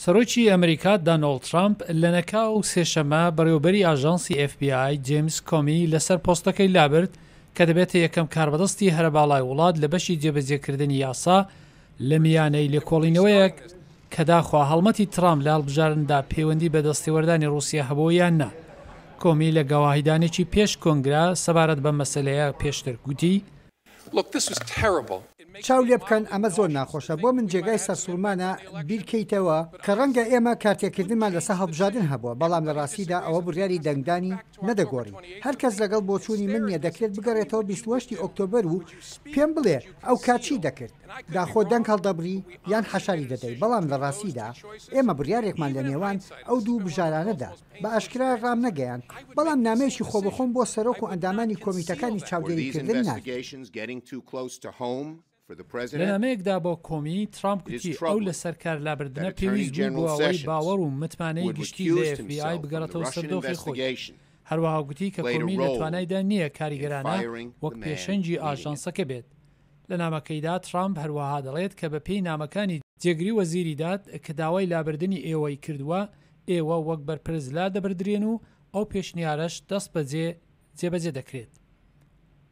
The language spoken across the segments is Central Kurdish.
سەرۆکی ئەمریکا دانۆڵد ترامپ لەنەکاو سێشەممە بەڕێوەبەری ئاژانسی ئێف بی ئای جەیمس کۆمی لەسەر پۆستەکەی لابرد کە دەبێتە یەکەم کاربەدەستی هەرە باڵای وڵات لە بەشی جێبەجێکردنی یاسا لە میانەی لێکۆڵینەوەیەک کە داخوا هەڵمەتی ترامپ لە هەڵبژاردندا پەیوەندی بە دەستێوەردانی ڕووسیا هەبووە یان نا. کۆمی لە گەواهیدانێکی پێش کۆنگرە سەبارەت بەم مەسەلەیە پێشتر گوتی، چاو لێ بکەن، ئەمە زۆر ناخۆشە. بۆ من جێگای سەرسوڕمانە بیرکەیتەوە کە ڕەنگە ئێمە کارتێکردنمان لەسەر هەڵبژاردن هەبووە، بەڵام لە ڕاستیدا ئەوە بڕیاری دەنگدانی نەدەگۆڕی. هەر کەس لەگەڵ بۆچوونی من نییە دەکرێت بگەڕێتەوە 28 ی ئۆکتۆبەر و پێم بڵێ ئەو کات چی دەکرد، داخۆ دەنگ هەڵدەبڕی یان حەشاری دەدەی، بەڵام لە ڕاستیدا ئێمە بڕیارێکمان لە نێوان ئەو دوو بژارانەدا. بە ئاشکرا ڕامنەگەیاند، بەڵام نامەیەکی خۆبەخۆم بۆ سەرۆک و ئەندامانی کۆمیتەکانی چاودێریکردن نارد. لە نامەیەکدا بۆ کۆمی، ترامپ گوتی ئەو لەسەر کار لابردنە پێویست بوو بۆ ئەوەی باوەڕ و متمانەی گشتی لە ئێف بی ئای بگەڕێتەوە سەر دۆخی خۆی. هەروەها گوتی کە کۆمی لە توانایدا نییە کاریگەرانە وەک پێشەنگی ئاژانسەکە بێت. لە نامەکەیدا ترامپ هەروەها دەڵێت کە بەپێی نامەکانی جێگری وەزیری داد کە داوای لابردنی ئێوەی کردووە، ئێوە وەک بەرپرس لادەبردرێن و ئەو پێشنیارەش دەستبەجێ جێبەجێ دەکرێت.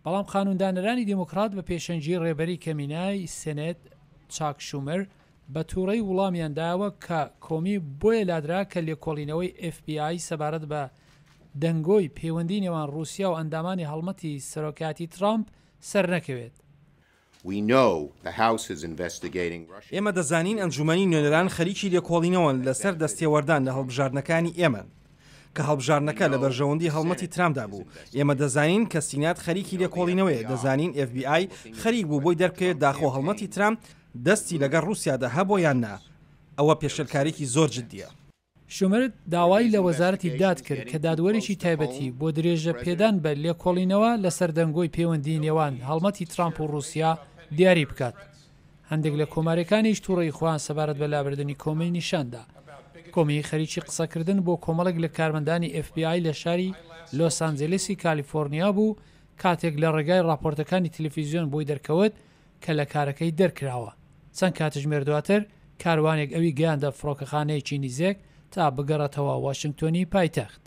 بەڵام قانوندانەرانی دیموکرات بە پێشەنگی ڕێبەری کەمینای سێنێت چاک شومەر بە توڕەی وڵامیان دایەوە کە کۆمی بۆیە لادرا کە لێکۆڵینەوەی ئێف بی ئای سەبارەت بە دەنگۆی پەیوەندی نێوان ڕووسیا و ئەندامانی هەڵمەتی سەرۆکایەتی ترامپ سەرنەکەوێت. ئێمە دەزانین ئەنجومەنی نوێنەران خەریکی لێکۆڵینەوەن لەسەر دەستێوەردان لە هەڵبژاردنەکانی ئێمەن، کە هەڵبژاردنەکە لە بەرژەوەندی هەڵمەتی ترامپدا بوو. ئێمە دەزانین کە سینات خەریکی لێکۆڵینەوەیە، دەزانین ئێف بی ئای خەریک بوو بۆی دەربکەوێت داخۆ هەڵمەتی ترامپ دەستی لەگەڵ ڕووسیادا هەبووە یان نا. ئەوە پێشێلکاریی زۆر جددییە. شومەر داوای لە وەزارەتی داد کرد کە دادوەرێکی تایبەتی بۆ درێژە پێدان بە لێکۆڵینەوە لەسەر دەنگۆی پەیوەندی نێوان هەڵمەتی ترامپ و ڕووسیا دیاری بکات. هەندێک لە کۆمارییەکانیش توڕەیی خۆیان سەبارەت بە لابردنی کۆمی نیشان دا. کۆمی خەریکی قسەکردن بۆ کۆمەڵێک لە کارمەندانی ئێف بی ئای لە شاری لۆس ئانجێلسی کالیفۆرنیا بوو کاتێک لە ڕێگای ڕاپۆرتەکانی تەلەفیزیۆن بۆی دەرکەوت کە لە کارەکەی دەرکراوە. چەند کاتژمێر دواتر کاروانێک ئەوی گەیاندە فڕۆکەخانەیەکی نیزێک تا بگەڕێتەوە واشنگتۆنی پایتەخت.